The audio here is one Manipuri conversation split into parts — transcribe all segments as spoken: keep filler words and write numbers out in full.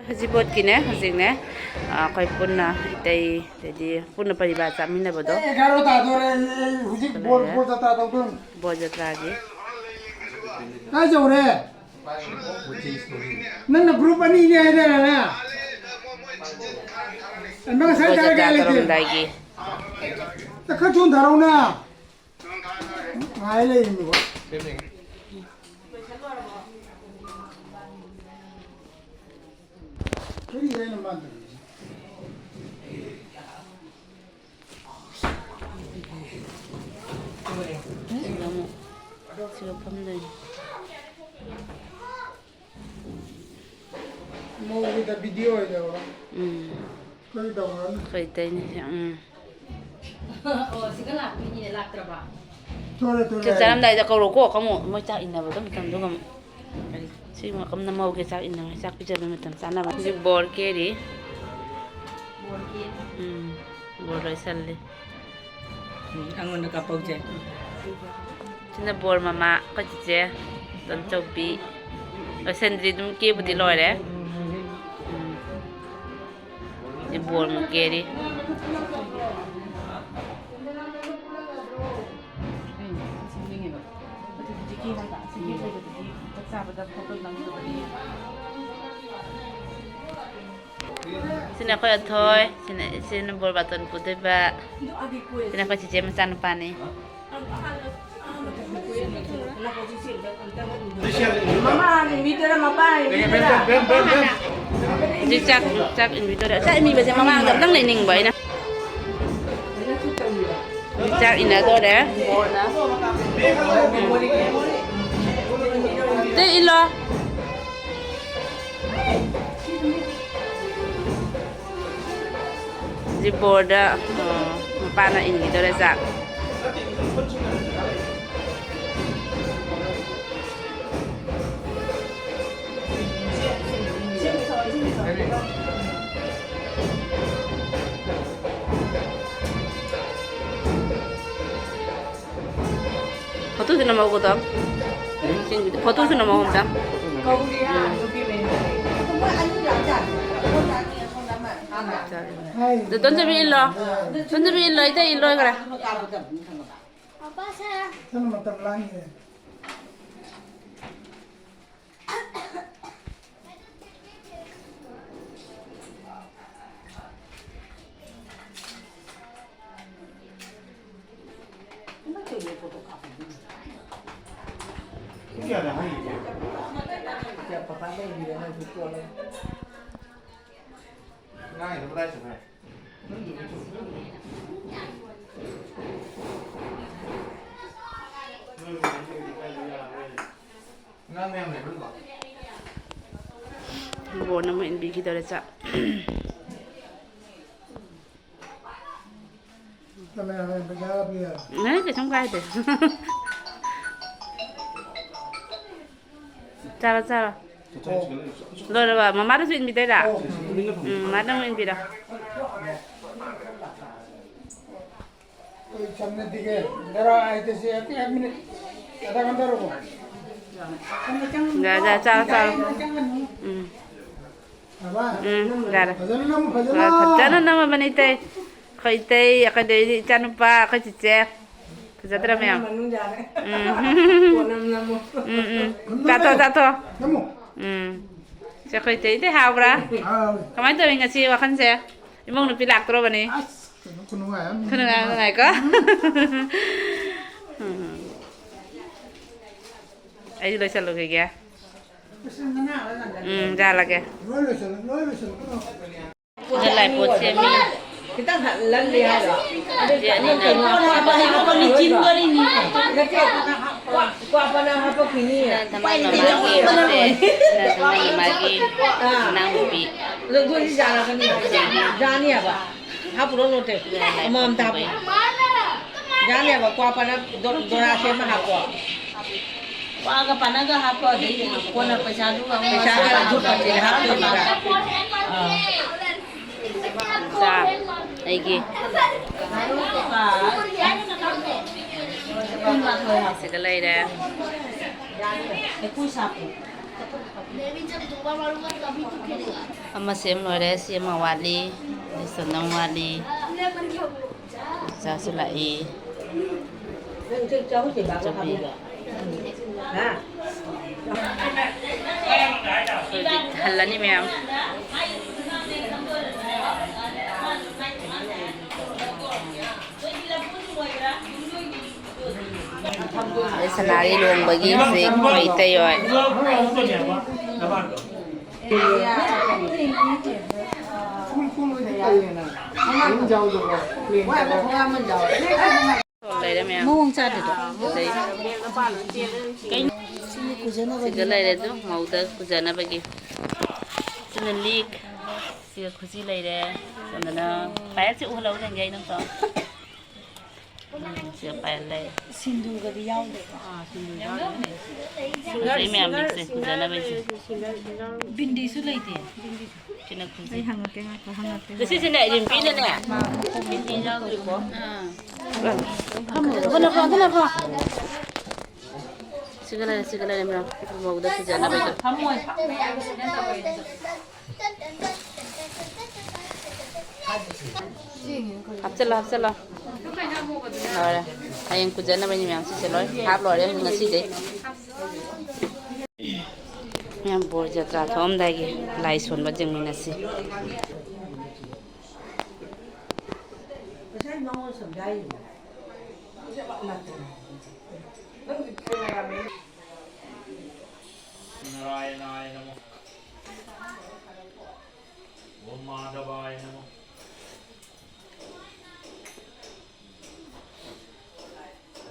ꯍꯧꯖꯤꯛ ꯕꯣꯠꯀꯤꯅꯦ, ꯍꯧꯖꯤꯛꯅꯦ, ꯑ, ꯑꯩꯈꯣꯏ ꯄꯨꯟꯅ ꯏꯇꯩ, ꯑꯗꯩꯗꯤ ꯄꯨꯟꯅ ꯄꯔꯤꯕꯥꯔ ꯆꯥꯃꯤꯟꯅꯕꯗꯣ꯫ ꯑꯦ, ꯑꯦꯒꯥꯔꯣ ꯇꯥꯗꯣꯔꯦ꯫ ꯑꯩ ꯍꯧꯖꯤꯛ ꯕꯣꯜ, ꯂꯣꯏꯔꯦ꯫ ꯕꯣꯜ ꯖꯇ꯭ꯔꯥ ꯇꯧꯗꯣꯏꯅꯤ꯫ ꯕꯣꯜ ꯖꯇ꯭ꯔꯥꯒꯤ꯫ ꯀꯥꯏ ꯌꯧꯔꯦ? ꯅꯪꯅ ꯒ꯭ꯔꯨꯞ ꯑꯅꯤꯅꯦ ꯍꯥꯏꯗꯥꯏꯅꯦ? ꯅꯪ ꯉꯁꯥꯏ ꯕꯣꯜ ꯊꯥꯔꯛꯀꯦ ꯖꯇ꯭ꯔꯥ ꯍꯥꯏ ꯂꯩꯇꯦ꯫ ꯇꯧꯔꯝꯗꯥꯏꯒꯤ꯫ ꯈꯔ ꯊꯨꯅ ꯊꯥꯔꯛꯎꯅꯦ꯫ ꯉꯥꯏ ꯂꯩꯔꯤꯅꯤꯀꯣ꯫ ꯀꯔꯤ ꯍꯥꯏꯅꯣ ꯃꯥ ꯇꯧꯔꯤꯁꯦ? ꯁꯤꯗ ꯑꯃꯨꯛ ꯁꯤꯗ ꯐꯝꯗꯣꯏꯅꯤ꯫ ꯃꯧꯒꯤꯗ ꯚꯤꯗꯤꯑꯣ ꯑꯣꯏꯅ ꯇꯧꯔꯣ꯫ ꯎꯝ꯫ ꯀꯔꯤ ꯇꯧꯔꯣ? ꯑꯩꯈꯣꯏ ꯇꯩꯅꯤ꯫ ꯎꯝ꯫ ꯑꯣ, ꯁꯤꯒ ꯂꯥꯛꯇꯣꯏꯅꯤꯅꯦ, ꯂꯥꯛꯇ꯭ꯔꯕ? ꯊꯣꯔꯦ, ꯊꯣꯔꯦ꯫ ꯆꯥꯛ ꯆꯥꯔꯝꯗꯥꯏꯗ ꯀꯧꯔꯣꯀꯣ, ꯈꯪꯉꯨ꯫ ꯃꯣꯏ ꯆꯥꯛ ꯏꯟꯅꯕꯗꯣ ꯃꯇꯝꯗꯨꯒ ꯑꯃꯨꯛ꯫ ꯀꯔꯤ? ꯁꯤ ꯃꯐꯝꯅ ꯃꯧꯒꯤ ꯆꯥꯛ ꯏꯟꯅꯕ, ꯆꯥꯛ ꯄꯤꯖꯕ ꯃꯇꯝ ꯆꯥꯅꯕ꯫ ꯍꯧꯖꯤꯛ ꯕꯣꯔ ꯀꯦꯔꯤ꯫ ꯕꯣꯔ ꯀꯦꯔꯤ꯫ ꯎꯝ, ꯕꯣꯔ ꯂꯣꯏꯁꯜꯂꯤ꯫ ꯎꯝ, ꯑꯩꯉꯣꯟꯗ ꯀꯥꯞꯄꯧꯁꯦ꯫ ꯁꯤꯅ ꯕꯣꯔ ꯃꯃꯥ, ꯑꯩꯈꯣꯏ ꯆꯤꯆꯦ ꯇꯣꯟꯆꯧꯕꯤ꯫ ꯂꯣꯏꯁꯟꯗ꯭ꯔꯤ, ꯑꯗꯨꯝ ꯀꯦꯕꯨꯗꯤ ꯂꯣꯏꯔꯦ꯫ ꯎꯝ꯫ ꯁꯤ ꯕꯣꯔ ꯑꯃꯨꯛ ꯀꯦꯔꯤ꯫ ꯑꯩ ꯁꯦꯝꯅꯤꯡꯉꯦꯕ꯫ ꯑꯗꯨ ꯍꯧꯖꯤꯛꯀꯤ ꯍꯥꯏꯕ, ꯑꯁꯤꯒꯤ ꯎꯝ꯫ ꯑꯣꯏꯕꯗꯨꯗꯤ ꯆꯥꯛ ꯆꯥꯕꯗ ꯐꯣꯇꯣ ꯅꯝꯗꯕꯅꯤ꯫ ꯁꯤꯅ ꯑꯩꯈꯣꯏ ꯑꯊꯣꯏ, ꯁꯤꯅ, ꯁꯤꯅ ꯕꯣꯔ ꯕꯥꯇꯣꯟ ꯄꯨꯗꯣꯏꯕ, ꯁꯤꯅ ꯑꯩꯈꯣꯏ ꯆꯤꯆꯦ ꯃꯆꯥꯅꯨꯄꯥꯅꯤ꯫ ꯃꯃꯥ ꯏꯟꯕꯤꯗꯣꯏꯔꯥ, ꯃꯄꯥ ꯏꯟꯕꯤꯗꯣꯏꯔꯥ? ꯍꯧꯖꯤꯛ ꯆꯥꯛ, ꯆꯥꯛ ꯏꯟꯕꯤꯗꯣꯏꯔꯥ? ꯆꯥꯛ ꯏꯟꯕꯤꯕꯁꯦ ꯃꯃꯥꯡꯗ ꯑꯝꯇꯪ ꯂꯩꯅꯤꯡꯕ ꯑꯩꯅ꯫ ꯆꯥꯛ ꯏꯟꯅꯗꯣꯔꯦ꯫ ꯆꯦ, ꯏꯜꯂꯣ꯫ ꯍꯧꯖꯤꯛ ꯕꯣꯔꯗ, ꯑ, ꯃꯄꯥꯅ ꯏꯟꯈꯤꯗꯣꯔꯦ ꯆꯥꯛ꯫ ꯐꯣꯇꯣꯁꯨ ꯅꯝꯍꯧꯒꯗꯣ꯫ ꯐꯣꯇꯣꯁꯨ ꯅꯝꯍꯧ ꯑꯝꯇ꯫ ꯎꯝ꯫ ꯑꯗꯨ ꯇꯣꯟꯖꯕꯤ ꯏꯜꯂꯣ꯫ ꯇꯣꯟꯖꯕꯤ ꯏꯜꯂꯣ, ꯏꯇꯩ ꯏꯜ ꯂꯣꯏꯈ꯭ꯔꯦ꯫ ꯆꯠꯅ ꯃꯇꯝ ꯂꯥꯡꯉꯤꯅꯦ꯫ ꯕꯣꯟ ꯑꯃ ꯏꯟꯕꯤꯈꯤꯗꯧꯔꯦ ꯆꯥꯛ꯫ ꯑꯦ, ꯀꯩꯁꯨꯝ ꯀꯥꯏꯗꯦ꯫ ꯆꯥꯔꯣ, ꯆꯥꯔꯣ꯫ ꯂꯣꯏꯔꯕ? ꯃꯃꯥꯗꯁꯨ ꯏꯟꯕꯤꯗꯣꯏꯔꯥ? ꯎꯝ, ꯃꯃꯥꯗ ꯑꯃꯨꯛ ꯏꯟꯕꯤꯔꯣ꯫ कोई चलने दिखे, जरा आए थे से, एक मिनट, आधा घंटा रुको। ꯌꯥ, ꯌꯥ, ꯆꯥꯔꯣ, ꯆꯥꯔꯣ꯫ ꯎꯝ꯫ ꯎꯝ, ꯌꯥꯔꯦ꯫ ꯐꯖꯅ ꯅꯝꯃꯨ, ꯐꯖꯅ꯫ ꯍꯣꯏ, ꯐꯖꯅ ꯅꯝꯃꯕꯅꯤ, ꯏꯇꯩ꯫ ꯑꯩꯈꯣꯏ ꯏꯇꯩ, ꯑꯩꯈꯣꯏꯗꯩꯗꯤ ꯏꯆꯥꯅꯨꯄꯥ, ꯑꯩꯈꯣꯏ ꯆꯤꯆꯦ꯫ ꯐꯖꯗ꯭ꯔꯥ ꯃꯌꯥꯝ? ꯃꯅꯨꯡ ꯌꯥꯔꯦ꯫ ꯎꯝ꯫ ꯀꯣꯟꯅ ꯅꯝꯃꯨ꯫ ꯎꯝ, ꯎꯝ꯫ ꯆꯥꯊꯣꯛ, ꯆꯥꯊꯣꯛ꯫ ꯅꯝꯃꯨ꯫ ꯎꯝ꯫ ꯁꯦ, ꯑꯩꯈꯣꯏ ꯏꯇꯩ, ꯏꯇꯩ ꯍꯥꯎꯕ꯭ꯔꯥ? ꯍꯥꯎꯋꯦ꯫ ꯀꯃꯥꯏꯅ ꯇꯧꯋꯤ ꯉꯁꯤ ꯋꯥꯈꯜꯁꯦ? ꯏꯃꯧ ꯅꯨꯄꯤ ꯂꯥꯛꯇ꯭ꯔꯣꯕꯅꯤ? ꯑꯁ, ꯀꯩꯅꯣ ꯈꯨꯅꯨꯡꯉꯥꯏ ꯑꯃ꯫ ꯈꯨꯅꯨꯡꯉꯥꯏ ꯑꯃ ꯅꯨꯡꯉꯥꯏꯀꯣ? ꯎꯝ꯫ ꯑꯩꯁꯨ ꯂꯣꯏꯁꯜꯂꯨꯈꯤꯒꯦ꯫ ꯎꯝ, ꯌꯥꯜꯂꯒꯦ꯫ ꯂꯣꯏ ꯂꯣꯏꯁꯜꯂꯣ, ꯂꯣꯏ ꯂꯣꯏꯁꯜꯂꯣ꯫ ꯁꯤꯗ ꯂꯥꯏꯄꯣꯠ ꯁꯦꯝꯃꯤ꯫ ꯈꯤꯇꯪ ꯂꯜꯂꯤ ꯍꯥꯏꯔꯣ? ꯁꯤ ꯑꯅꯤꯅ꯫ ꯅꯠꯇꯦ, ꯀ꯭ꯋꯥ-, ꯀ꯭ꯋꯥ ꯄꯅꯥ ꯍꯥꯞꯄꯛꯈꯤꯅꯤ꯫ ꯁꯤꯅ ꯊꯝꯅꯥ ꯃꯃꯥꯒꯤ ꯃꯆꯦ, ꯁꯤꯅ ꯊꯝꯅꯥ ꯃꯃꯥꯒꯤ ꯑꯥ꯫ ꯃꯅꯥꯎꯅꯨꯄꯤ꯫ ꯑꯗꯣ ꯑꯗꯨꯗꯤ ꯌꯥꯔꯛꯀꯅꯤ꯫ ꯌꯥꯅꯤ ꯍꯥꯏꯕ꯫ ꯍꯥꯞꯄꯨꯔꯣ ꯅꯣꯠꯇꯦ꯫ ꯑꯃꯃꯝꯇ ꯍꯥꯞꯄꯨ꯫ ꯌꯥꯅꯤ ꯍꯥꯏꯕ, ꯀ꯭ꯋꯥ ꯄꯅꯥ ꯗꯣ-, ꯗꯣꯔꯥ ꯁꯦꯝꯃ ꯍꯥꯞꯄꯣ꯫ ꯋꯥꯒ ꯄꯥꯅꯒ ꯍꯥꯞꯄꯣ, ꯑꯗꯩꯗꯤ ꯀꯣꯟꯅ ꯄꯩꯁꯥꯗꯨꯒ ꯑꯃꯨꯛ ꯄꯩꯁꯥꯒ ꯍꯥꯞꯄ ꯑꯗꯨ ꯄꯥꯇꯦꯗ ꯍꯥꯞꯇꯣꯏꯅꯤꯗ꯫ ꯑꯥ꯫ ꯆꯥ, ꯑꯩꯒꯤ꯫ ꯁꯤꯗ ꯂꯩꯔꯦ꯫ ꯑꯃ ꯁꯦꯝ ꯂꯣꯏꯔꯦ, ꯁꯤ ꯑꯃ ꯋꯥꯠꯂꯤ꯫ ꯆꯅꯝ ꯋꯥꯠꯂꯤ꯫ ꯆꯥꯁꯤꯜꯂꯛꯏ꯫ ꯆꯨꯝꯃꯤ꯫ ꯍꯧꯖꯤꯛ ꯍꯜꯂꯅꯤ ꯃꯌꯥꯝ꯫ ꯑꯗꯩ ꯁꯅꯥꯒꯤ ꯂꯨꯍꯣꯡꯕꯒꯤ ꯍꯧꯖꯤꯛ ꯃꯩꯇꯩ ꯍꯣꯏ꯫ ꯂꯩꯔꯦ ꯃꯌꯥꯝ꯫ ꯃꯑꯣꯡ ꯆꯥꯗ꯭ꯔꯤꯗꯣ꯫ ꯑꯗꯩ ꯀꯩꯅꯣ? ꯁꯤꯒ ꯂꯩꯔꯦ ꯑꯗꯨ, ꯃꯧꯗ ꯀꯨꯖꯅꯕꯒꯤ꯫ ꯁꯤꯅ ꯂꯤꯛ, ꯁꯤꯒ ꯈꯨꯖꯤ ꯂꯩꯔꯦ꯫ ꯁꯣꯝꯗꯅ ꯄꯥꯌꯦꯜꯁꯦ ꯎꯍꯜꯍꯧꯗ꯭ꯔꯦ ꯅꯪꯀꯣ꯫ ꯁꯤꯒ ꯄꯥꯌꯦꯜ ꯂꯩꯔꯦ꯫ ꯁꯤꯡꯖꯨꯒꯗꯤ ꯌꯥꯎꯗꯦꯀꯣ? ꯑꯥ, ꯁꯤꯡꯖꯨ ꯌꯥꯎꯗꯦ꯫ ꯁꯤꯡꯒꯔ, ꯐꯖꯩ ꯃꯌꯥꯝ ꯁꯤꯡꯒꯔ, ꯂꯤꯛꯁꯦ ꯁꯤꯡꯒꯔ ꯀꯨꯖꯅꯕꯒꯤꯁꯦ꯫ ꯂꯩꯔꯦ, ꯁꯤꯡꯒꯔ, ꯁꯤꯡꯒꯔ꯫ ꯕꯤꯟꯗꯤꯁꯨ ꯂꯩꯇꯦ꯫ ꯁꯤꯅ ꯈꯨꯖꯤ꯫ ꯑꯩ ꯍꯪꯉꯛꯀꯦ, ꯉꯥꯏꯈꯣ, ꯍꯪꯉꯛꯀꯦ, ꯉꯥꯏꯈꯣ꯫ ꯁꯤꯁꯤꯅꯦ, ꯔꯤꯝꯄꯤꯅꯅꯦ꯫ ꯃꯥ ꯕꯤꯟꯗꯤ ꯌꯥꯎꯗ꯭ꯔꯤꯀꯣ꯫ ꯑꯥ꯫ ꯐꯝꯃꯣ, ꯐꯝꯃꯣ, ꯐꯝꯃꯣ꯫ ꯁꯤꯒ ꯂꯩꯔꯦ, ꯁꯤꯒ ꯂꯩꯔꯦ, ꯃꯌꯥꯝ꯫ ꯃꯧꯗ ꯄꯤꯖꯅꯕꯩꯗꯣ꯫ ꯐꯝꯃꯣꯏ, ꯐꯝꯃꯣꯏ ꯍꯥꯏꯕꯁꯤꯗ ꯇꯧꯔꯤꯗꯣ꯫ ꯍꯥꯞꯆꯜꯂꯣ, ꯍꯥꯞꯆꯜꯂꯣ꯫ ꯂꯣꯏꯔꯦ꯫ ꯍꯌꯦꯡ ꯄꯨꯖꯅꯕꯅꯤ ꯃꯌꯥꯝ, ꯁꯤꯁꯦ ꯂꯣꯏ ꯍꯥꯞ ꯂꯣꯏꯔꯦ ꯉꯁꯤꯗꯩ꯫ ꯃꯌꯥꯝ ꯕꯣꯔ ꯖꯇ꯭ꯔꯥ ꯊꯣꯛꯑꯝꯗꯥꯏꯒꯤ ꯂꯥꯏ ꯁꯣꯟꯕ ꯌꯦꯡꯃꯤꯟꯅꯁꯤ꯫ नारायणाय नमः। ओम माधवाय नमः।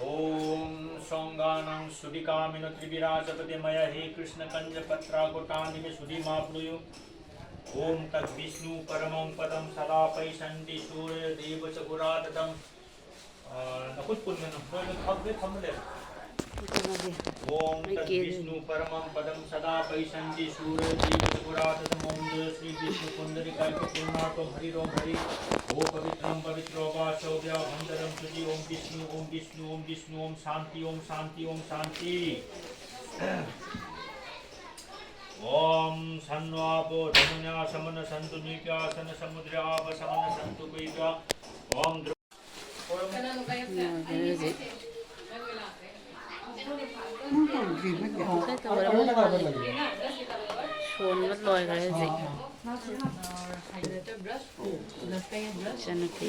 ॐ सौङ्गानां सुधिकामिनो त्रिभिराजपते मया हे कृष्णकञ्जपत्राकोटानि मे सुधिमाप्नुयुः। ॐ तद्विष्णु परमं पदं सदा पश्यन्ति सूर्यदेव च गुराततम्। ꯑ, ꯅꯈꯨꯠ ꯄꯨꯟꯒꯅꯨ꯫ ꯅꯣꯏ ꯊꯝ-, ꯅꯣꯏ ꯊꯝꯃ ꯂꯩꯔꯣ꯫ ꯀꯩꯅꯣꯗꯤ, ॐ ꯃꯣꯏ ꯀꯦ-, तद्विष्णु परमं पदं सदा पश्यन्ति सूर्यदेव च गुराततम्। ॐ जय श्री विष्णु पुंडरीकाक्ष पूर्णात्म हरि ओम हरि। ॐ पवित्रं पवित्रो वा सौभ्य भंडरं शुचि। ॐ विष्णु, ॐ विष्णु, ॐ विष्णु, ॐ शांति, ॐ शांति, ॐ शांति। ॐ सन्वापो धमन्या समन सन्तु नीत्या सन समुद्रे आप समन सन्तु कुइका। ॐ द्र- ꯂꯣꯏꯈ꯭ꯔꯦ ꯍꯧꯖꯤꯛ꯫ ꯁꯣꯟꯕ ꯂꯣꯏꯈ꯭ꯔꯦ ꯍꯧꯖꯤꯛ꯫ ꯏꯆꯟꯅꯨꯄꯤ꯫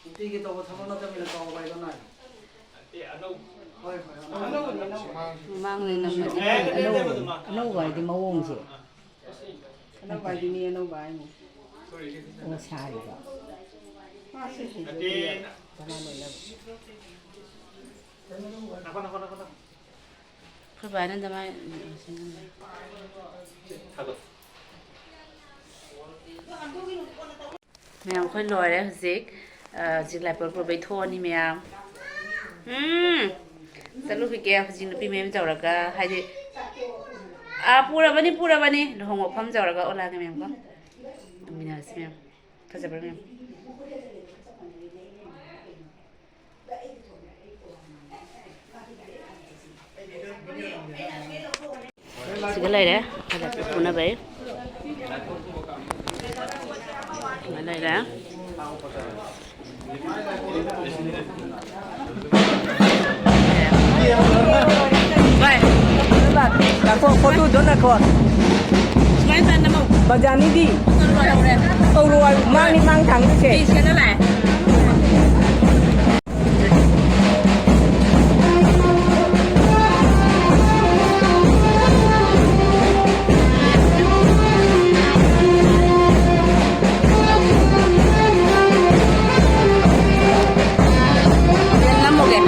ꯅꯨꯄꯤꯒꯤ ꯇꯧꯕ ꯊꯕꯛ ꯅꯠꯇꯕꯅꯤꯅ ꯆꯥꯎꯕ ꯍꯥꯏꯗꯣ ꯅꯥꯏ꯫ ꯍꯣꯏ, ꯍꯣꯏ, ꯍꯣꯏ꯫ ꯃꯃꯥꯡꯗ ꯅꯝꯕꯗꯤ ꯑꯅꯧꯕ, ꯑꯅꯧꯕ ꯍꯥꯏꯗꯤ ꯃꯑꯣꯡꯁꯦ꯫ ꯑꯅꯧꯕ ꯍꯥꯏꯗꯤ ꯃꯤ ꯑꯅꯧꯕ ꯍꯥꯏꯅꯤ꯫ ꯑꯣ, ꯁꯥꯔꯤꯕ꯫ ꯃꯥ ꯁꯤꯁꯤꯡꯁꯦ ꯀꯃꯥꯏꯅ ꯂꯣꯏꯅꯕ? ꯑꯩꯈꯣꯏ ꯕꯥꯅ ꯑꯗꯨꯃꯥꯏꯅ ꯃꯌꯥꯝ, ꯑꯩꯈꯣꯏ ꯂꯣꯏꯔꯦ ꯍꯧꯖꯤꯛ꯫ ꯑ, ꯍꯧꯖꯤꯛ ꯂꯥꯏ ꯄꯨꯔꯛꯄꯩ ꯊꯣꯛꯑꯅꯤ ꯃꯌꯥꯝ꯫ ꯎꯝ, ꯆꯠꯂꯨꯈꯤꯒꯦ ꯍꯧꯖꯤꯛ ꯅꯨꯄꯤ ꯃꯌꯥꯝ ꯇꯧꯔꯒ, ꯍꯥꯏꯗꯤ, ꯑ, ꯄꯨꯔꯕꯅꯤ, ꯄꯨꯔꯕꯅꯤ꯫ ꯂꯨꯍꯣꯡꯕ ꯃꯐꯝ ꯌꯧꯔꯒ ꯑꯣꯂꯥꯒ ꯃꯌꯥꯝꯀꯣ꯫ ꯎꯃꯤꯟꯅꯔꯁꯤ ꯃꯌꯥꯝ꯫ ꯐꯖꯕ꯭ꯔꯥ ꯃꯌꯥꯝ? ꯁꯤꯗ ꯂꯩꯔꯦ, ꯍꯜꯂꯛꯄ ꯄꯨꯅꯕꯩ꯫ ꯁꯤꯗ ꯂꯩꯔꯦ꯫ ꯚꯥꯏ꯫ ꯉꯥꯏꯈꯣ, ꯐꯣꯇꯣꯗꯣ ꯉꯥꯏꯈꯣ꯫ ꯁꯨꯃꯥꯏꯅ ꯆꯠꯅꯕ꯫ ꯕꯖꯥꯅꯤꯗꯤ꯫ ꯂꯣꯏꯍꯧꯔꯦ꯫ ꯀꯧꯔꯣ ꯍꯥꯏ-, ꯃꯥꯡꯅꯤ, ꯃꯥꯡ ꯊꯥꯡꯗꯣꯏꯁꯦ꯫ ꯐꯤ ꯁꯦꯠꯅ ꯂꯥꯛꯑꯦ꯫ ꯅꯝꯃꯨꯒꯦ꯫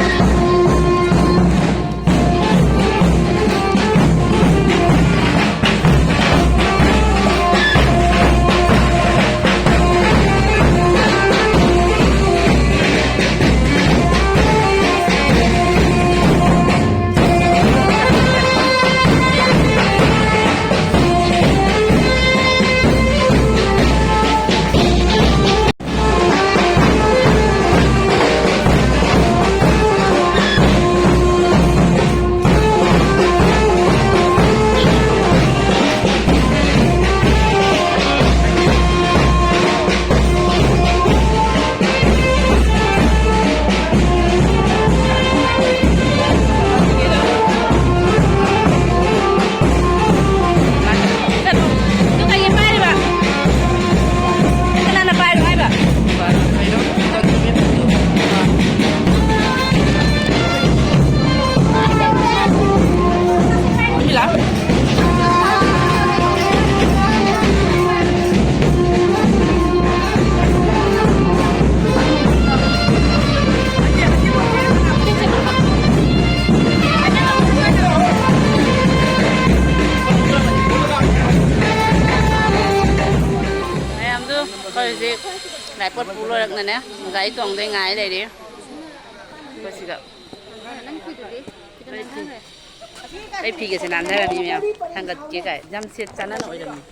ꯄꯣꯠ ꯄꯨ ꯂꯣꯏꯔꯛꯅꯅꯦ, ꯒꯥꯔꯤ ꯇꯣꯡꯗꯣꯏ ꯉꯥꯏ ꯂꯩꯔꯦ꯫ ꯑꯩꯈꯣꯏ ꯁꯤꯗ꯫ ꯑꯩ ꯐꯤꯒꯁꯦ ꯅꯥꯟꯊꯔꯅꯤ ꯃꯌꯥꯝ꯫ ꯊꯥꯡꯒꯠꯀꯦ ꯀꯥꯏ꯫ ꯌꯥꯝ ꯁꯦꯠ ꯆꯥꯅꯅ ꯑꯣꯏꯔꯝꯃꯤ꯫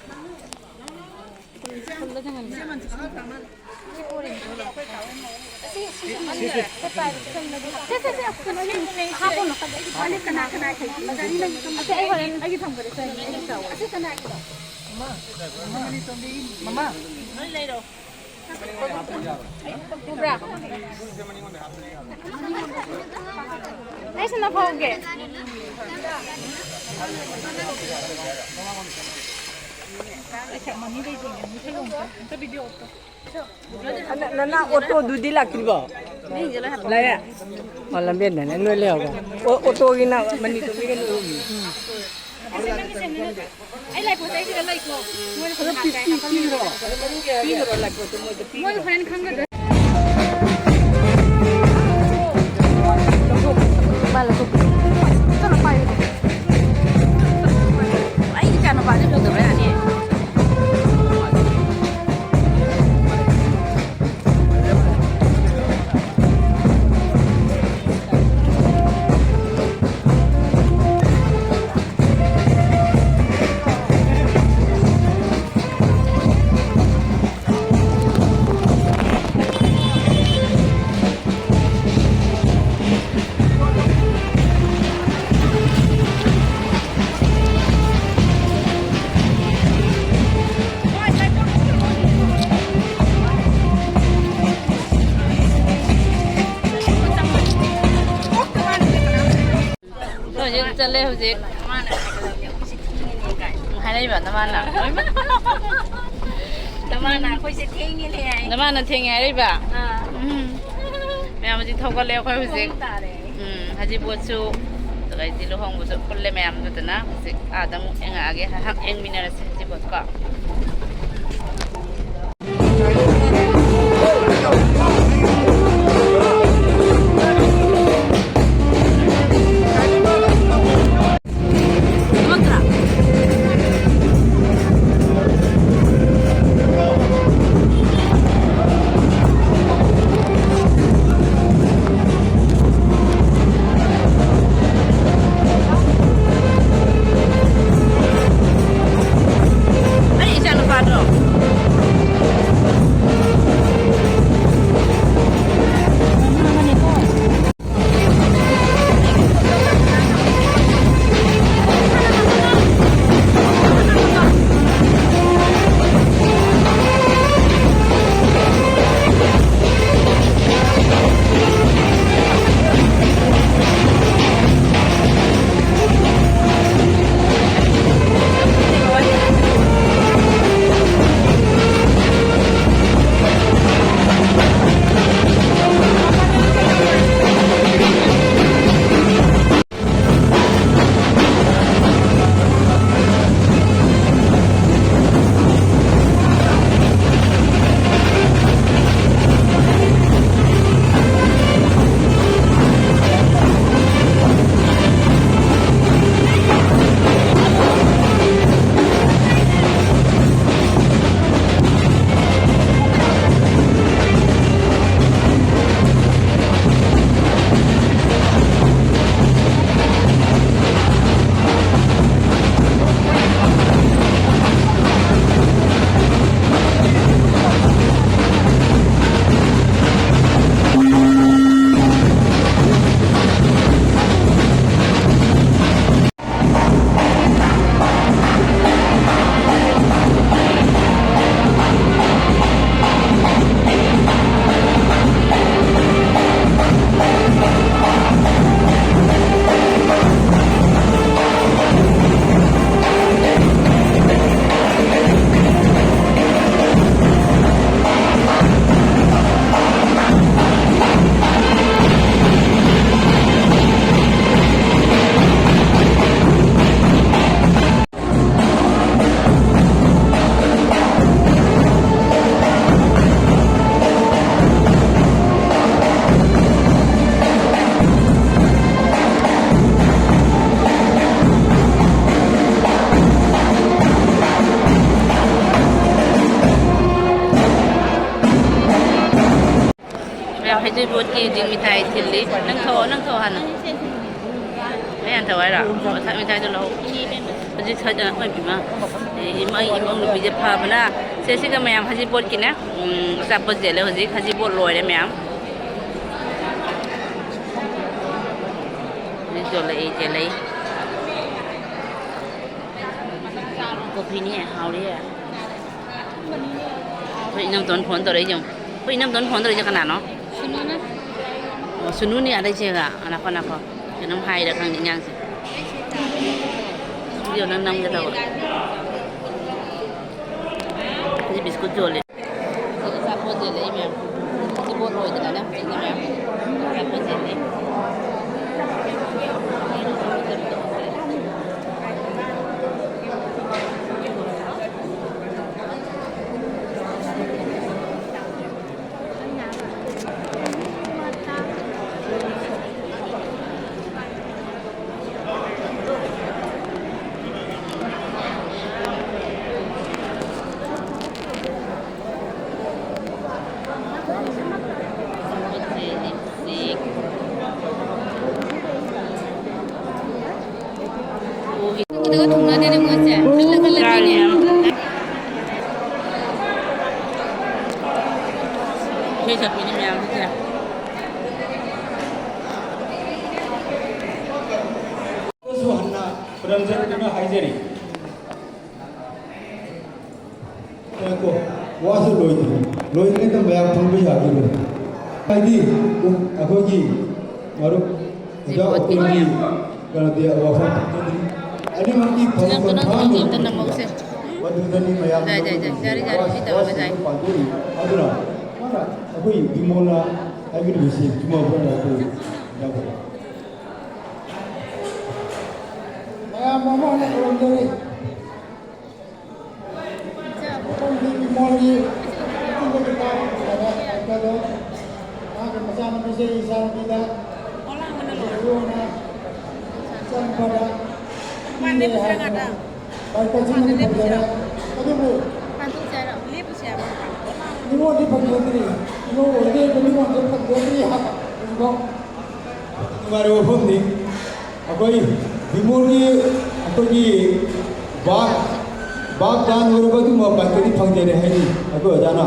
ꯃꯃꯥ꯫ ꯂꯣꯏ ꯂꯩꯔꯣ꯫ ꯎꯕ꯭ꯔꯥ? ꯑꯩ ꯁꯅꯥ ꯐꯥꯎꯒꯦ꯫ ꯑꯩ ꯁꯛ ꯃꯅꯤꯡꯗꯩ ꯌꯦꯡꯒꯦ꯫ ꯃꯨꯊꯠꯂꯣ ꯑꯝꯇ꯫ ꯑꯝꯇ video off ꯇꯧ꯫ ꯅ-, ꯅꯅꯥ ꯑꯣꯇꯣꯗꯨꯗꯤ ꯂꯥꯛꯇ꯭ꯔꯤꯕꯣ? ꯂꯥꯛꯑꯦ? ꯑꯣ, ꯂꯝꯕꯦꯟꯗꯅꯦ ꯅꯣꯏ ꯂꯩꯍꯧꯔꯦ꯫ ꯑꯣ, ꯑꯣꯇꯣꯒꯤꯅ ꯃꯅꯤꯄꯨꯔꯒꯤꯒ ꯅꯣꯏ ꯑꯍꯨꯝꯅꯤ꯫ ꯑꯩ ꯂꯥꯏꯄꯣꯠ ꯆꯩꯁꯤꯗ ꯂꯩꯀꯣ꯫ ꯃꯣꯏꯅ ꯑꯗꯣ ꯄꯤ-, ꯄꯤ-, ꯄꯤꯈ꯭ꯔꯣ꯫ ꯄꯤꯈ꯭ꯔꯣ ꯂꯥꯏꯄꯣꯠꯇꯣ ꯃꯣꯏꯗ ꯄꯤꯈ꯭ꯔꯣ꯫ ꯃꯣꯏ ꯍꯣꯔꯦꯟ ꯈꯪꯒꯗ꯭ꯔꯥ? ꯃꯥ ꯂꯧꯊꯣꯛꯄꯤꯔꯣ꯫ ꯆꯠꯂꯣ ꯄꯥꯏꯌꯨ꯫ ꯑꯩ ꯏꯆꯥ ꯅꯨꯄꯥꯁꯦ ꯄꯨꯗꯕ ꯌꯥꯅꯤ꯫ ꯍꯧꯖꯤꯛ ꯆꯠꯂꯦ, ꯍꯧꯖꯤꯛ꯫ ꯍꯥꯏꯔꯛꯏꯕ ꯅꯃꯥꯅ꯫ ꯅꯃꯥꯅ ꯑꯩꯈꯣꯏꯁꯦ ꯊꯦꯡꯉꯤꯅꯦ ꯍꯥꯏ꯫ ꯅꯃꯥꯅ ꯊꯦꯡꯉꯦ ꯍꯥꯏꯔꯛꯏꯕ? ꯑꯥ꯫ ꯎꯝ꯫ ꯃꯌꯥꯝ ꯍꯧꯖꯤꯛ ꯊꯧꯒꯠꯂꯦ ꯑꯩꯈꯣꯏ ꯍꯧꯖꯤꯛ꯫ ꯄꯨꯡ ꯇꯥꯔꯦ꯫ ꯎꯝ, ꯍꯖꯤꯕꯣꯠꯁꯨ, ꯑꯗꯩꯗꯤ ꯂꯨꯍꯣꯡꯕꯁꯨ ꯄꯨꯜꯂꯦ ꯃꯌꯥꯝꯗꯨꯗꯅ꯫ ꯍꯧꯖꯤꯛ ꯑꯥꯗ ꯑꯃꯨꯛ ꯌꯦꯡꯉꯛꯑꯒꯦ, ꯍꯛ ꯌꯦꯡꯃꯤꯟꯅꯔꯁꯦ ꯍꯖꯤꯕꯣꯠꯀꯣ꯫ ꯀꯦ ꯖꯤ ꯃꯤꯊꯥꯏ ꯊꯤꯜꯂꯤ꯫ ꯅꯪ ꯊꯣꯛꯑꯣ, ꯅꯪ ꯊꯣꯛꯑꯣ ꯍꯥꯟꯅ꯫ ꯑꯩ ꯍꯥꯟꯅ ꯊꯣꯛꯑꯣ ꯍꯥꯏꯔꯣ? ꯑꯣ, ꯃꯤꯊꯥꯏꯗꯣ ꯂꯧꯍꯧ꯫ ꯍꯧꯖꯤꯛ ꯁ꯭ꯋꯥꯏꯗ, ꯏꯃꯥ, ꯏꯃꯥ, ꯏꯃꯧ ꯅꯨꯄꯤꯁꯦ ꯐꯕꯅ꯫ ꯁꯦ, ꯁꯤꯒ ꯃꯌꯥꯝ ꯍꯖꯤꯄꯣꯠꯀꯤꯅꯦ꯫ ꯎꯝ, ꯑꯆꯥꯄꯣꯠ ꯆꯦꯜꯂꯦ ꯍꯧꯖꯤꯛ꯫ ꯍꯖꯤꯄꯣꯠ ꯂꯣꯏꯔꯦ ꯃꯌꯥꯝ꯫ ꯍꯧꯖꯤꯛ ꯌꯣꯜꯂꯛꯏ, ꯆꯦꯜꯂꯛꯏ꯫ ꯀꯣꯐꯤꯅꯦ, ꯍꯥꯎꯔꯤꯌꯦ꯫ ꯑꯩꯈꯣꯏ ꯏꯅꯝꯇꯣꯟ ꯐꯣꯟ ꯇꯧꯔꯛꯏꯁꯦ ꯌꯦꯡꯉꯨ꯫ ꯑꯩꯈꯣꯏ ꯏꯅꯝꯇꯣꯟ ꯐꯣꯟ ꯇꯧꯔꯛꯏꯁꯦ ꯀꯅꯥꯅꯣ? ꯁꯨꯅꯨꯅ꯫ ꯑꯣ, ꯁꯨꯅꯨꯅꯤ ꯑꯗꯩ ꯆꯦꯒ꯫ ꯉꯥꯏꯈꯣ, ꯉꯥꯏꯈꯣ꯫ ꯀꯩꯅꯣꯝ ꯍꯥꯏꯔ ꯈꯪꯗꯦ ꯑꯉꯥꯡꯁꯦ꯫ ꯚꯤꯗꯤꯑꯣ ꯅꯪ ꯅꯝꯒꯦ ꯇꯧꯕ꯫ ꯁꯤ ꯕꯤꯁꯀꯨꯠ ꯌꯣꯜꯂꯤ꯫ ꯁꯤꯗ ꯑꯆꯥꯄꯣꯠ ꯌꯦꯜꯂꯛꯏ ꯃꯌꯥꯝ꯫ ꯁꯤ ꯄꯣꯠ ꯂꯣꯏꯗꯅꯅꯦ ꯍꯧꯖꯤꯛꯅ ꯃꯌꯥꯝ ꯑꯆꯥꯄꯣꯠ ꯌꯦꯜꯂꯤ꯫ ꯏꯁꯩ ꯁꯛꯄꯤꯅꯤ ꯃꯌꯥꯝꯁꯦ꯫ ꯁꯨ ꯍꯟꯅ ꯈꯨꯔꯨꯝꯖꯔꯤ, ꯍꯥꯏꯖꯔꯤ꯫ ꯉꯥꯏꯈꯣ, ꯋꯥꯁꯨ ꯂꯣꯏꯗ꯭ꯔꯤ꯫ ꯂꯣꯏꯗ꯭ꯔꯤꯉꯩꯗ ꯃꯌꯥꯝ ꯐꯝꯕ ꯌꯥꯒꯤꯔꯣꯏ꯫ ꯍꯥꯏꯗꯤ, ꯑꯩꯈꯣꯏꯒꯤ ꯃꯔꯨꯞ ꯑꯣꯖꯥ ꯑꯣꯄꯦꯟꯒꯤ ꯀꯩꯅꯣꯗꯤ ꯋꯥꯐꯝ ꯊꯝꯖꯗ꯭ꯔꯤ꯫ ꯑꯅꯤꯃꯛꯀꯤ ꯐꯝꯐꯝ ꯐꯤꯂꯝꯗꯣ ꯅꯪ ꯍꯥꯡꯅ ꯇꯣꯡꯉꯤꯝꯇ ꯅꯝꯍꯧꯁꯦ꯫ ꯃꯗꯨꯗꯅꯤ ꯃꯌꯥꯝ ꯌꯥꯏ, ꯌꯥꯏ, ꯌꯥꯏ, ꯌꯥꯔꯦ, ꯌꯥꯔꯦ, ꯃꯤ ꯇꯧꯔꯒ ꯌꯥꯏ꯫ ꯄꯥꯡꯊꯣꯛꯏ꯫ ꯑꯗꯨꯅ ꯃꯥꯅ ꯑꯩꯈꯣꯏ ꯕꯤꯃꯣꯜꯅ ꯍꯥꯏꯕꯤꯔꯤꯕꯁꯤ ꯆꯨꯝꯃꯕ꯭ꯔꯥ ꯍꯥꯏꯕꯗꯨ ꯌꯥꯎꯕꯤꯔꯛꯑꯣ꯫ ꯃꯌꯥꯝ ꯑꯃ ꯑꯣꯏꯅ ꯈꯨꯔꯨꯝꯖꯔꯤ꯫ ꯃꯐꯝꯗꯤ ꯏꯃꯣꯜꯒꯤ ꯑꯆꯨꯝꯕꯒꯤ ꯇꯥꯡ ꯐꯖꯕ ꯍꯥꯏꯕꯗꯣ ꯃꯍꯥꯛꯀꯤ ꯃꯆꯥꯅꯨꯄꯤꯁꯦ ꯏꯆꯥꯅꯨꯄꯤꯗ ꯏꯆꯥꯅꯨꯄꯥꯗ ꯄꯤꯔꯦ ꯍꯥꯏꯗꯅ ꯂꯥꯏ ꯀꯠꯁꯤꯟꯕꯗꯤ ꯐꯖꯔꯦ꯫ ꯑꯗꯨꯕꯨ ꯅꯤꯉꯣꯜꯗꯤ ꯐꯪꯖꯗ꯭ꯔꯤ꯫ ꯂꯧ ꯑꯣꯏꯗꯣꯏꯕ ꯃꯤꯉꯣꯟꯗ ꯐꯪꯖꯗ꯭ꯔꯤ ꯍꯥꯏꯕ ꯍꯧꯖꯤꯛꯐꯥꯎ꯫ ꯅꯨꯡꯉꯥꯏꯔꯕ ꯋꯥꯐꯝꯅꯤ꯫ ꯑꯩꯈꯣꯏ ꯕꯤꯃꯣꯜꯒꯤ, ꯑꯩꯈꯣꯏꯒꯤ ꯕꯥꯞ, ꯕꯥꯞ ꯗꯥꯟ ꯑꯣꯏꯔꯕ ꯑꯗꯨꯒꯨꯝꯕ ꯕꯥꯏꯛꯇꯨꯗꯤ ꯐꯪꯖꯔꯦ ꯍꯥꯏꯔꯤ ꯑꯩꯈꯣꯏ ꯑꯣꯖꯥꯅ꯫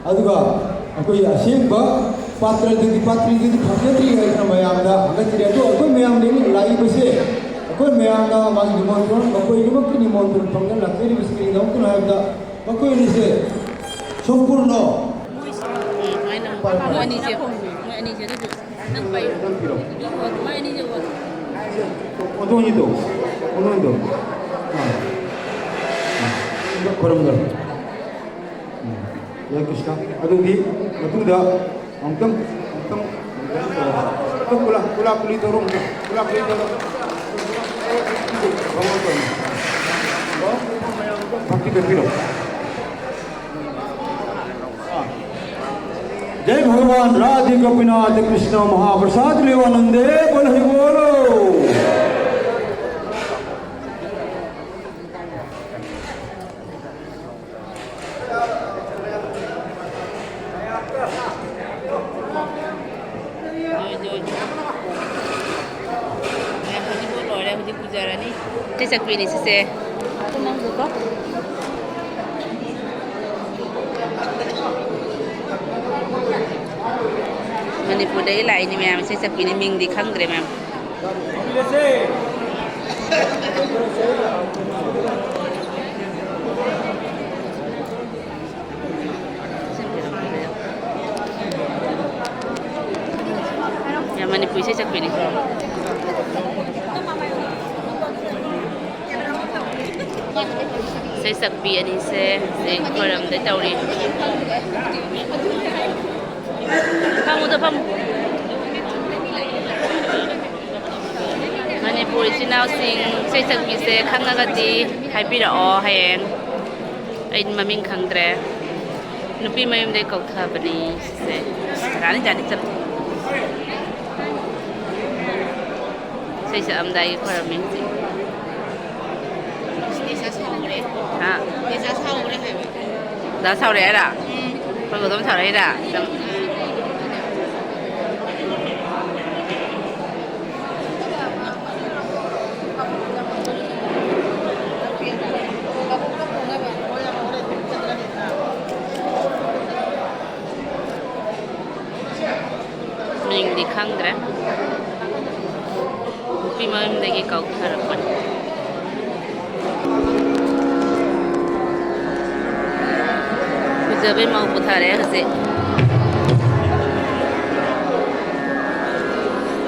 ꯑꯗꯨꯒ ꯑꯩꯈꯣꯏ ꯑꯁꯦꯡꯕ ꯄꯥꯇ꯭ꯔꯗꯨꯗꯤ, ꯄꯥꯇ꯭ꯔꯤꯗꯨꯗꯤ ꯐꯪꯖꯗ꯭ꯔꯤ ꯍꯥꯏꯗꯅ ꯃꯌꯥꯝꯗ ꯍꯪꯒꯠꯆꯔꯤ꯫ ꯑꯗꯣ ꯑꯩꯈꯣꯏ ꯃꯌꯥꯝ ꯂꯦꯡ-, ꯂꯥꯛꯏꯕꯁꯦ, ꯑꯩꯈꯣꯏ ꯃꯌꯥꯝꯅ ꯃꯥꯒꯤ ꯅꯤꯃꯣꯟꯇ꯭ꯔꯣꯟ, ꯃꯈꯣꯏ ꯂꯣꯏꯅꯃꯛꯀꯤ ꯅꯤꯃꯣꯟꯇ꯭ꯔꯣꯟ ꯐꯪꯗꯅ ꯂꯥꯛꯆꯔꯤꯕꯁꯤ ꯀꯔꯤꯒꯤꯗꯃꯛꯇꯅꯣ ꯍꯥꯏꯕꯗ, ꯃꯈꯣꯏ ꯑꯅꯤꯁꯦ ꯁꯝꯄꯨꯔꯅꯣ꯫ ꯎꯝ, ꯁꯨꯃꯥꯏꯅ ꯃꯣꯏ ꯑꯅꯤꯁꯦ, ꯃꯣꯏ ꯑꯅꯤꯁꯦ ꯑꯗꯨꯁꯨ ꯅꯪ ꯄꯥꯏꯌꯨ꯫ ꯅꯪ ꯄꯤꯔꯣ꯫ ꯃꯣꯏ ꯑꯅꯤꯁꯦ ꯑꯣꯟꯊꯣꯛ꯫ ꯑꯣꯟꯊꯣꯛꯑꯣ, ꯑꯣꯟꯊꯣꯛꯑꯣ꯫ ꯑꯥ꯫ ꯑꯥ꯫ ꯈꯨꯔꯨꯝꯖꯔꯣ꯫ ꯎꯝ꯫ ꯖꯥꯏ ꯀ꯭ꯔꯤꯁꯅ꯫ ꯑꯗꯨꯗꯤ ꯃꯇꯨꯡꯗ ꯑꯃꯨꯛꯇꯪ, ꯑꯃꯨꯛꯇꯪ, ꯑꯃꯨꯛꯇꯪ ꯀꯨꯂꯥ, ꯀꯨꯂꯥ ꯀꯨꯂꯤ ꯇꯧꯔꯣ, ꯑꯃꯨꯛꯇꯪ ꯀꯨꯂꯥ ꯀꯨꯂꯤ ꯇꯧꯔꯣ꯫ ꯚꯛꯇꯤ ꯀꯠꯄꯤꯔꯣ꯫ जय भगवान राधे गोपीनाथ कृष्ण महाप्रसाद लेवानंदे बोल हरि बोलो। ꯍꯧꯖꯤꯛ ꯂꯣꯏꯔꯦ, ꯍꯧꯖꯤꯛ ꯄꯨꯖꯔꯅꯤ꯫ ꯏꯁꯩ ꯁꯛꯄꯤꯅꯤ ꯁꯤꯁꯦ꯫ ꯃꯅꯤꯄꯨꯔꯗꯒꯤ ꯂꯥꯛꯏꯅꯤ ꯃꯌꯥꯝ, ꯏꯁꯩ ꯁꯛꯄꯤꯅꯤ, ꯃꯤꯡꯗꯤ ꯈꯪꯗ꯭ꯔꯦ ꯃꯌꯥꯝ꯫ ꯌꯥꯝ ꯃꯅꯤꯄꯨꯔꯤ ꯏꯁꯩ ꯁꯛꯄꯤꯅꯤꯀꯣ꯫ ꯏꯁꯩ ꯁꯛꯄꯤ ꯑꯅꯤꯁꯦ ꯍꯧꯖꯤꯛ ꯈꯣꯏꯔꯝꯗ ꯇꯧꯔꯤ꯫ ꯐꯝꯃꯨꯗ ꯐꯝꯃꯨ꯫ ꯃꯅꯤꯄꯨꯔ ꯏꯆꯤꯟ ꯏꯅꯥꯎꯁꯤꯡ ꯏꯁꯩ ꯁꯛꯄꯤꯁꯦ ꯈꯪꯉꯒꯗꯤ ꯍꯥꯏꯕꯤꯔꯛꯑꯣ ꯍꯌꯦꯡ꯫ ꯑꯩ ꯃꯃꯤꯡ ꯈꯪꯗ꯭ꯔꯦ꯫ ꯅꯨꯄꯤ ꯃꯌꯨꯝꯗꯩ ꯀꯧꯊꯕꯅꯤ ꯁꯤꯁꯦ꯫ ꯖꯥꯅꯤ, ꯖꯥꯅꯤ, ꯆꯠꯂꯨ꯫ ꯏꯁꯩ ꯁꯛꯑꯝꯗꯥꯏꯒꯤ ꯈꯣꯏꯔꯝꯃꯤ ꯍꯧꯖꯤꯛ꯫ ꯍꯥ? ꯗꯥ ꯁꯥꯎꯔꯦ ꯍꯥꯏꯔꯣ? ꯑꯩꯈꯣꯏ ꯑꯗꯨꯝ ꯊꯧꯔꯛꯏꯔꯥ? ꯃꯤꯡꯗꯤ ꯈꯪꯗ꯭ꯔꯦ꯫ ꯅꯨꯄꯤ ꯃꯌꯨꯝꯗꯒꯤ ꯀꯧꯊꯔꯛꯄꯅꯤ꯫ ꯐꯖꯕꯩ ꯃꯧ ꯄꯨꯊꯔꯛꯑꯦ ꯍꯧꯖꯤꯛ꯫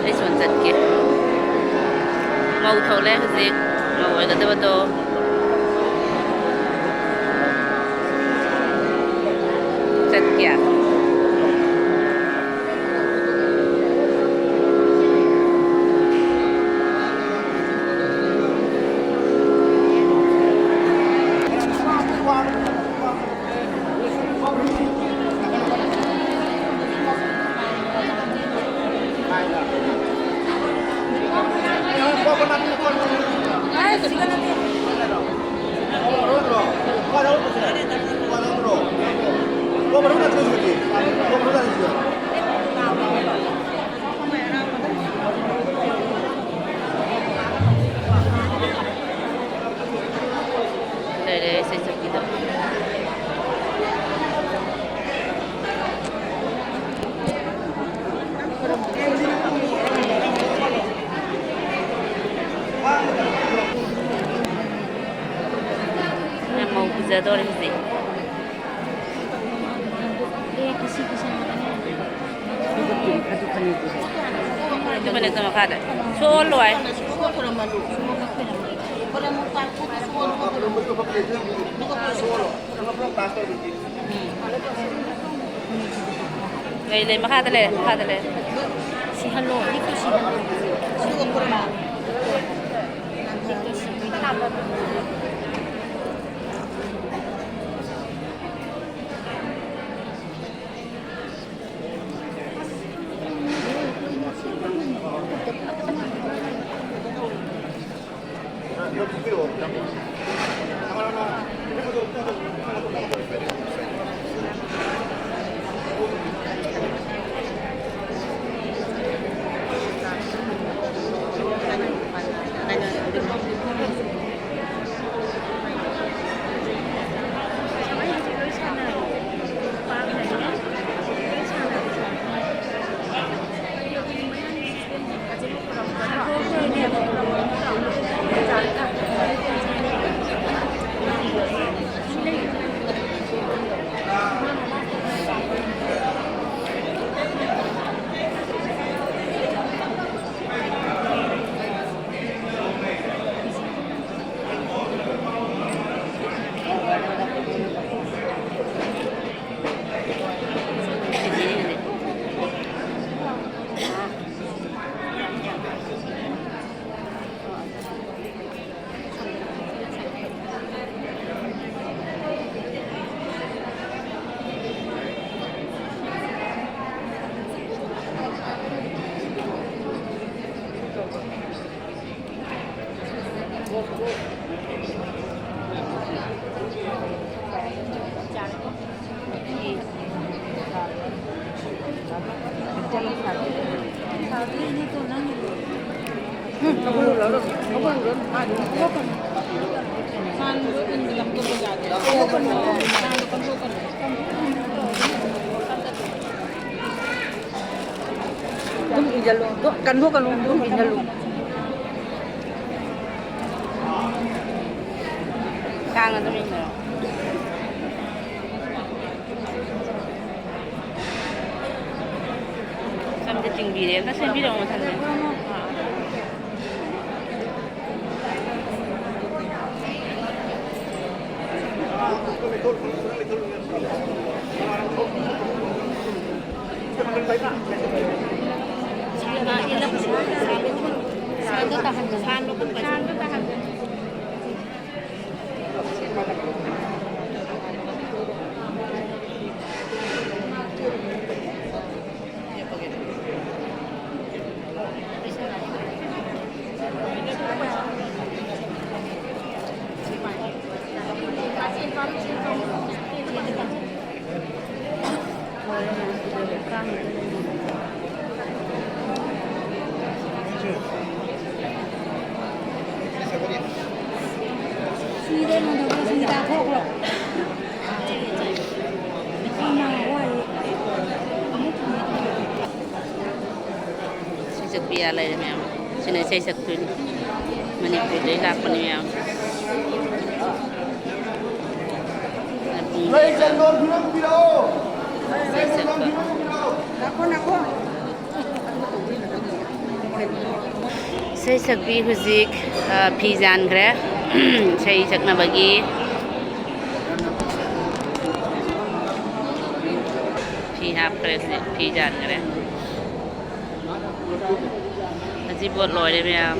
ꯑꯩ ꯁꯣꯝ ꯆꯠꯀꯦ꯫ ꯃꯧ ꯊꯣꯛꯂꯦ ꯍꯧꯖꯤꯛ꯫ ꯃꯧ ꯑꯣꯏꯒꯗꯕꯗꯣ꯫ ꯆꯠꯀꯦ꯫ ꯂꯩꯔꯦ ꯏꯁꯩ ꯁꯛꯄꯤꯗꯣ꯫ ꯃꯧ ꯄꯨꯖꯗꯧꯔꯦ ꯍꯧꯖꯤꯛ꯫ ꯑꯗꯨꯃꯅꯦ ꯑꯗꯨ ꯃꯈꯥꯗ ꯁꯣꯜꯂꯣ ꯍꯥꯏ꯫ ꯂꯩ, ꯂꯩ, ꯃꯈꯥꯗ ꯂꯩ, ꯃꯈꯥꯗ ꯂꯩ꯫ ꯁꯤꯍꯜꯂꯣ, ꯂꯤꯛꯇꯣ ꯁꯤꯍꯜꯂꯣ꯫ ꯑꯗꯨꯝ ꯏꯟꯖꯜꯂꯣ꯫ ꯑꯗꯣ ꯀꯟꯊꯣꯛꯀꯅꯨ, ꯑꯗꯨꯝ ꯏꯟꯖꯜꯂꯨ꯫ ꯁꯥꯡꯅ ꯑꯗꯨꯝ ꯏꯟꯖꯜꯂꯣ꯫ ꯁꯝꯁꯦ ꯆꯤꯡꯕꯤꯔꯦ꯫ ꯑꯝꯇ ꯁꯦꯝꯕꯤꯔꯛꯑꯣ, ꯃꯊꯟꯇ꯫ ꯏꯁꯩ ꯁꯛꯄꯤ ꯑꯥ ꯂꯩꯔꯦ ꯃꯌꯥꯝ꯫ ꯁꯤꯅ ꯏꯁꯩ ꯁꯛꯇꯣꯏꯅꯤ꯫ ꯃꯅꯤꯄꯨꯔꯗꯩ ꯂꯥꯛꯄꯅꯤ ꯃꯌꯥꯝ꯫ ꯏꯁꯩ ꯁꯛꯄ꯫ ꯏꯁꯩ ꯁꯛꯄꯤ ꯍꯧꯖꯤꯛ, ꯑ, ꯐꯤ ꯌꯥꯟꯈ꯭ꯔꯦ꯫ ꯏꯁꯩ ꯁꯛꯅꯕꯒꯤ ꯐꯤ ꯍꯥꯞꯈ꯭ꯔꯦ ꯍꯧꯖꯤꯛ, ꯐꯤ ꯌꯥꯟꯈ꯭ꯔꯦ꯫ ꯍꯧꯖꯤꯛ ꯄꯣꯠ ꯂꯣꯏꯔꯦ ꯃꯌꯥꯝ꯫